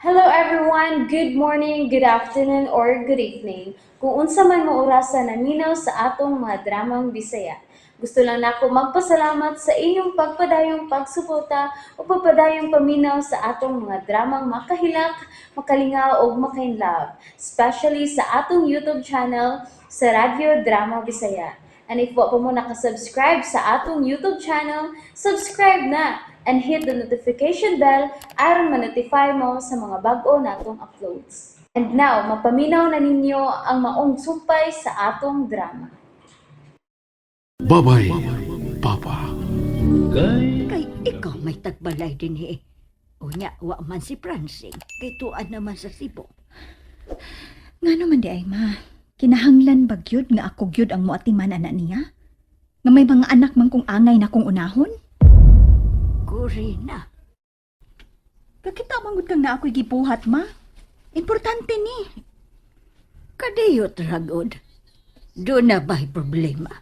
Hello everyone! Good morning, good afternoon, or good evening. Kung unsa man mo orasa naminaw sa atong mga dramang Bisaya. Gusto lang nako magpasalamat sa inyong pagpadayong pagsuporta o pagpadayong paminaw sa atong mga dramang makahilak, makalingaw ug makainlove, especially sa atong YouTube channel sa Radyo Drama Bisaya. And if wa pa mo nakasubscribe sa atong YouTube channel, subscribe na and hit the notification bell aron ma-notify mo sa mga bag-o natong uploads. And now, mapaminaw na ninyo ang maong sumpay sa atong drama. Babay, Papa. Kay ikaw may tagbalay din eh. Unya, wa man si Francine. Kay tuan naman sa Cebu. Nga naman di ay ma. Kinahanglan ba gyud nga ako gyud ang moatiman ana niya? Nga may mga anak man kong angay na kong unahon? Corina, Kakita man gud kang na ako'y gibuhat ma. Importante ni. kadiyot ragod. Doon na ba'y problema?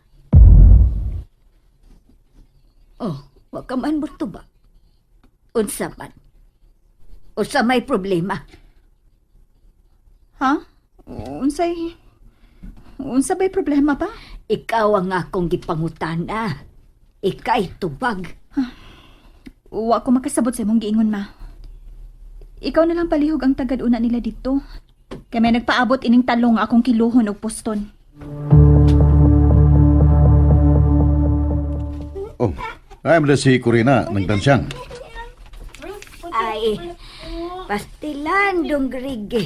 Oh, wa ka man mo ba? Unsa man? Unsa may problema? Ha? Unsay Unsa ba'y problema ba? Ikaw ang akong gipangutana. Ika'y tubag. Wa ko makasabot sa imong giingon ma. Ikaw na lang palihog ang tagad-una nila dito. Kay may nagpaabot ining talong akong kiluhon og poston. Oh, ay mo si Corina ng tansyang. Ay, pastilan dong grige.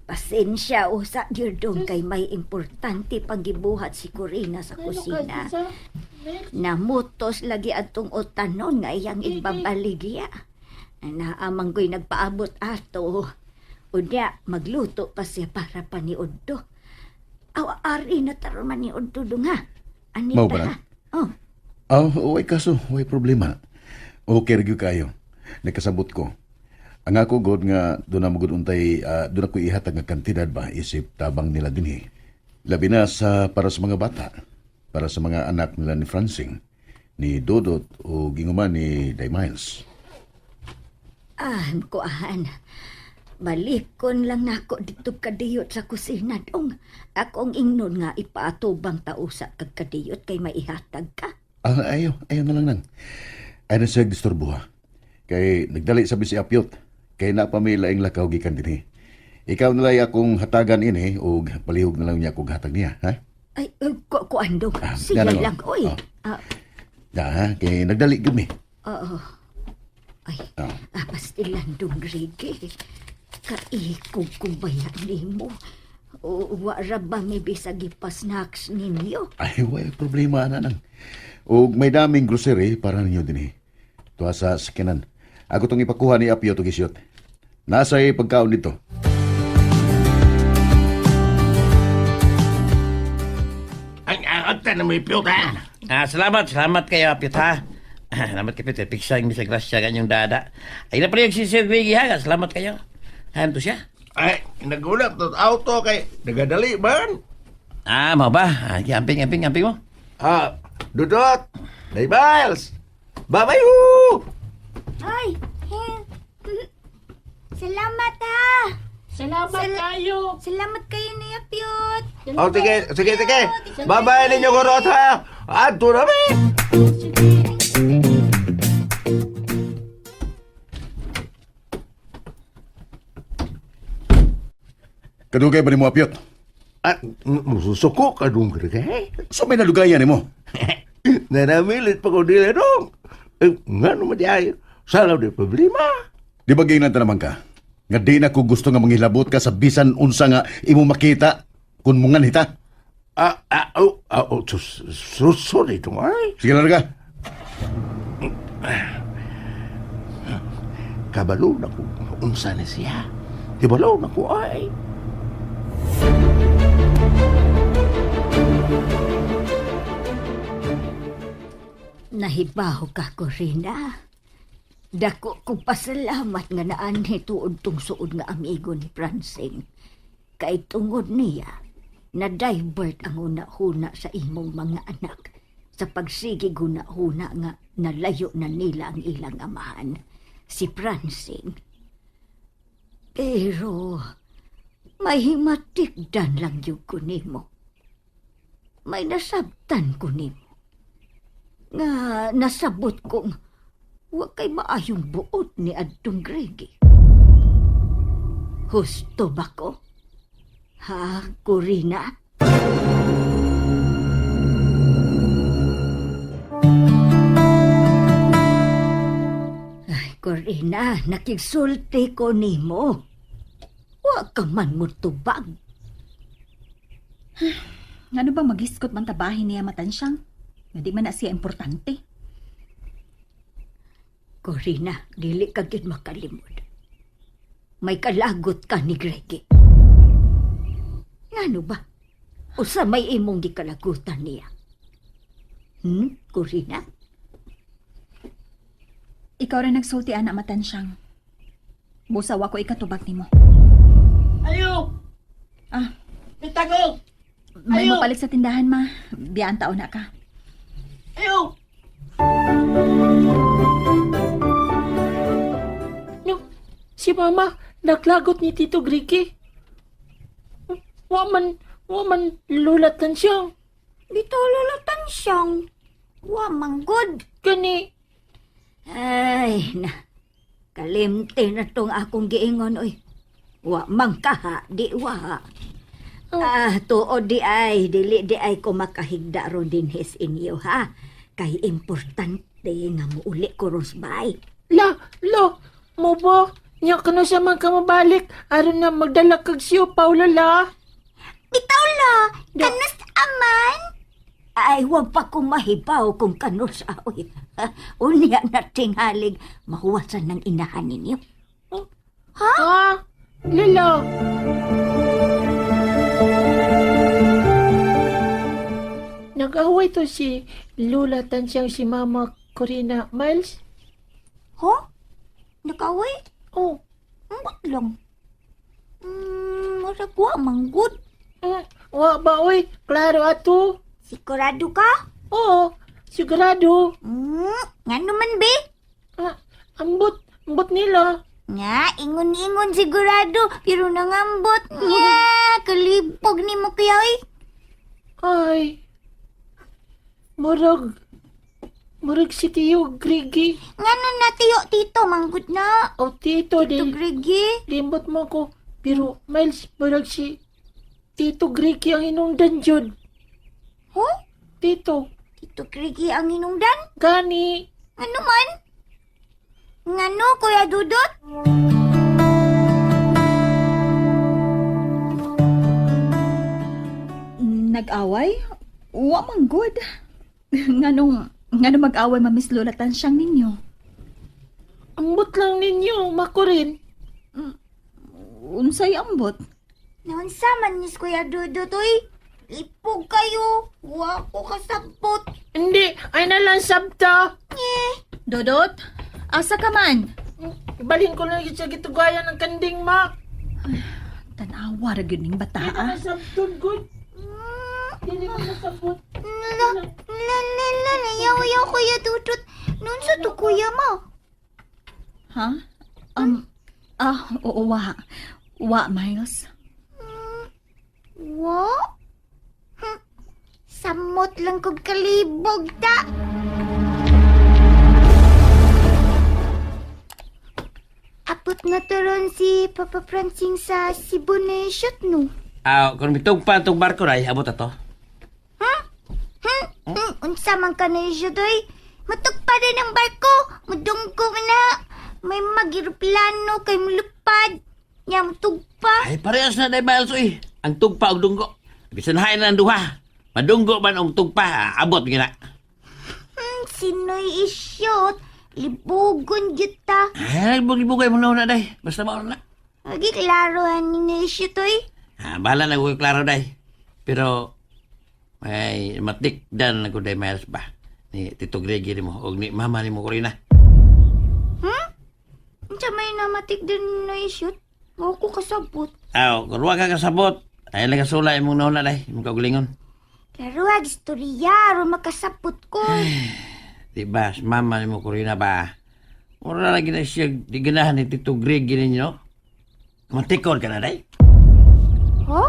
Pasensya usa dong kay may importante pang gibuhat si Corina sa kusina. Namutos lagi atong utanon nga iyang ibabaligya. Naamang ko'y nagpaabot ato. Unya, magluto pa siya para pa ni Udto. Aw, ari na taro man ni Udto dong ha. Anita Mao ba na? ha? Oh, Oh, way kaso, way problema. Okay ra gyud kayo. Nakasabot ko. Ang ako god nga doon na magud untay doon ako ihatag nga kantidad ba isip tabang nila dinhi. Labi na sa para sa mga bata, para sa mga anak nila ni Francing, ni Dodot o ginguman ni Day Miles. Ah, kuan. Balikon lang nako dito kadiyot sa kusina dong. Akong ingnon nga ipaatubang tausa kag kadiyot kay maihatag ka. Ah, ayaw, ayaw na lang nang. Ay na siya disturbo ha. Kay nagdali sabi si Apyot. Kay na pa may laing lakaw gikan dinhi. Ikaw na lang akong hatagan ini og palihog na lang niya akong hatag niya, ha? Ay, ay kuan dong. Ah, Sige ganun, lang, oh. oy. Oh. Ah, Da, ha? Kay nagdali gud mi. oo. Ay, Ah. ah, pastilan dong rege. Kaikog kong baya nimo. O, wa ra ba may bisag ipasnacks ninyo? Ay, way problema na nang. Og may daming grocery para ninyo dinhi. Tuwa sa sakinan. Ako tong ipakuha ni Apyot og isyot. Nasa pagkaon dito. Ang aata na may piyot, ha? Ah, salamat, salamat kayo, Apyot, ha? Ah, salamat kayo, Apyot. Piksa yung misang grasya kanyong dada. Ay na pala yung si Sir Griggy, ha? Salamat kayo. Ano to siya? Ay, nagulat to auto kay nagadali man. Ah, mau ba? Ah, sige, amping, amping, amping mo. Ah, Dudot, Day Miles. Bye-bye, hu! Ay, salamat ha. Salamat kayo. Salamat kayo ni Apyot. Oh, sige, sige, sige. Bye-bye ninyo kurot, ha? Adto na mi. Kadugay ba nimo Apyot? Ah, mususuko ka dong kay. So may nalugayan nimo. Nanamilit pa ko nila dong. Eh, nga naman di ay. Salaw di problema. Di ba giingnan ta naman ka? Nga di na ko gusto nga manghilabot ka sa bisan unsa nga imo makita kun mungan hita. Ah, ah, oh, ah, oh, sus, sus, sorry dong ay. Sige larga. Kabalo na ko unsa ni siya. Kabalo na ko ay. Nahibaw ka, Corina. Dako kong pasalamat nga naan tuod tong suod nga amigo ni Francine. Kay tungod niya, na-divert ang una-huna sa imong mga anak sa pagsigig huna-huna nga nalayo na nila ang ilang amahan, si Francine. Pero may himatikdan lang gyud ko nimo. May nasabtan ko nimo. Nga nasabot kong wa kay maayong buot ni adtong Gregi. Husto ba ko? Ha, Corina? Ay, Corina, nakigsulti ko nimo. Wa ka man mo tubag. Ngano ba magiskot man tabahin niya matansyang? Nga di man na siya importante. Corina, dili ka gyud makalimod. May kalagot ka ni Greggy. Ngano ba? Usa may imong gikalagutan niya. Corina? Ikaw rin nagsulti ana matansyang. Busa wa ko ikatubag nimo. Ayo! Ah. Bitago! May Ayo! mopalit sa tindahan ma. Biyaan taon na ka. Ayo! No, si Mama, naklagot ni Tito Griki. Wa man lulatan siya. Bitaw lulatan siyang. Wa manggod. Kani, Ay, na. Kalimte na tong akong giingon, oy. Wa man kaha, di wa. Ah, tuod di ay, dili di ay ko makahigda ron din his inyo, ha? Kay importante nga muuli ko ron sa bahay. la, la, mo ba? Nya kano siya man ka mabalik, aron na magdala kag siyo, Paula la. Bitaw la, kanas aman. Ay, wag pa ko mahibaw kung kanus oy. Unya na tinghalig, mahuwasan ng inahan ninyo. Ha? Ha? Lala. Nag-away to si Lula Tansyang si Mama Corina Miles. Huh? Nakaway? Oh, Ambot lang. Murag wa manggod. Wa ba oy? Klaro ato. Sigurado ka? Oo, sigurado. Ngano man be? Ah, ambot, ambot nila. Nga, ingon-ingon sigurado, pero nangambot nga. Kalipog ni mo kuya oy. Ay, murag, murag si Tio Grigi. Ngano na tiyo tito, manggod na. O Tito, Tito di, Grigi. limbot mo ko. Pero Miles, murag si Tito Grigi ang hinungdan jud. Huh? Tito, Tito Grigi ang hinungdan? gani. Ano man? Ngano, Kuya Dudot? Nag-away? Wa man good. Nganong ngano mag-away ma Miss Lola Tansyang ninyo? Ambot lang ninyo, makurin. Unsay ambot? Naunsa man ni Kuya Dudot, oy? Ipog kayo. Wa ko kasabot. Hindi, ay na lang sabta. Dodot, asa ka man? Ibalhin ko lang sa gitugayan ng kanding, ma. Tanawa ra gyud ning bata. Hindi ko ah. nasabton, good. Hindi ko nasabot. La, la, la, la, nayaw-yaw, Kuya Dudot. Noon sa to, Kuya mo? Ha? Oo, wa. Wa, Miles. Wa? Samot lang kog kalibog ta. Apot na turon si Papa Francing sa Cebu na shoot no. Ah, kung mitug pa itong barko ray, abot ato. Unsa man ka na shoot oy? Matugpa rin ang barko. Mudunggo na. May magiroplano kay mulupad. Nya mutugpa. Ay, parehas na day Miles, uy. Ang tugpa og dunggo. Bisan hain na ang duha. Madunggo man og tugpa, abot gina. Sinoy isyot. Libugon gyud ta. Ay, libog-libogay mo na day. Basta mauna na. Agi klaro ani na isyot oy. Ah, bahala na ko klaro day. Pero ay matik dan na ko day Miles ba. Ni Tito Greggy nimo og ni mama nimo Corina. Unsa may namatik din na isyot? Wa ko kasabot. Aw, kung wa ka kasabot, ay lang kasula imong nauna day, imong kaugalingon. Klaro ag istorya aron makasabot ko. Di ba, si mama nimo Corina ba? Mura lagi na siya di ganahan ni Tito Greggy ninyo. Kumantikon ka na, day. Ha?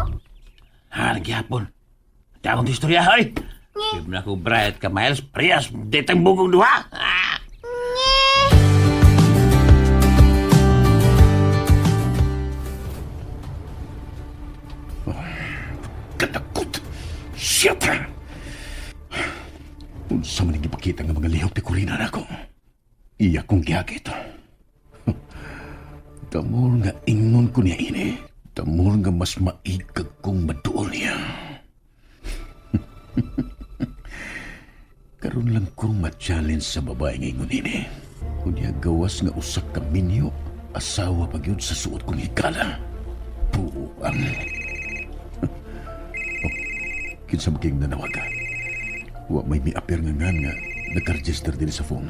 Ha, nagyapon. Damong istorya, hoy. Di na ko bright ka, Miles. Prias, ditang bugong duha. Ah! Katakot! Shit! Unsa man ang gipakita nga mga lihok ni Corina nako. Iya kong gihagit. Damor nga ingnon ko niya ini. Damor nga mas maigag kong maduol niya. Karon lang kong ma-challenge sa babae nga ingon ini. Unya gawas nga usak ka minyo, asawa pa gyud sa suot kong higala. Buang. Kinsa maging nanawaga. Wa may miapir nga nga nga nagka-register din sa phone.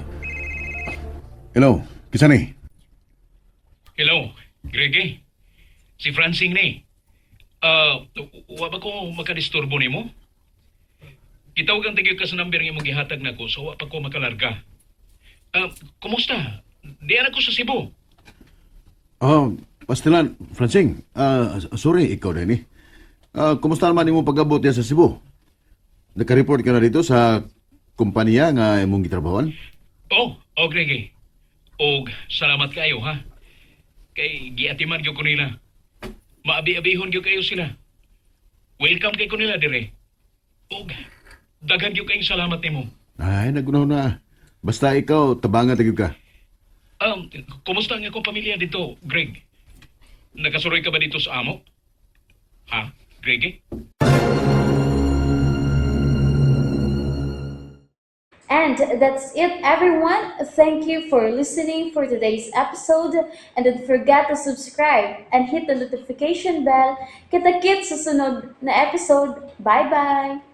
Hello, kinsa ni? Hello, Greg. Si Francine ni. Ah, wa ba ko makadisturbo nimo? Gitawag ang tigil ka sa number nga imong gihatag nako so wa pa ko makalarga. Ah, kumusta? Di ana ko sa Cebu. Oh, Pastilan, Francing. Ah, sorry, ikaw din eh. Ah, kumusta naman imong pag-abot diya sa Cebu? Naka-report ka na dito sa kumpanya nga imong gitrabahoan? Oh, oh Greg. Og salamat kayo ha. Kay giatiman gyud ko nila. Maabi-abihon gyud kayo sila. Welcome kay ko nila dire. Og daghan gyud kayong salamat nimo. Ay, nagunaw na. Basta ikaw, tabangan tagyog ka. Kumusta ang akong pamilya dito, Greg? Nakasuroy ka ba dito sa amo? Ha, Greg? And that's it, everyone. Thank you for listening for today's episode. And don't forget to subscribe and hit the notification bell. Kita-kits sa sunod na episode. Bye-bye!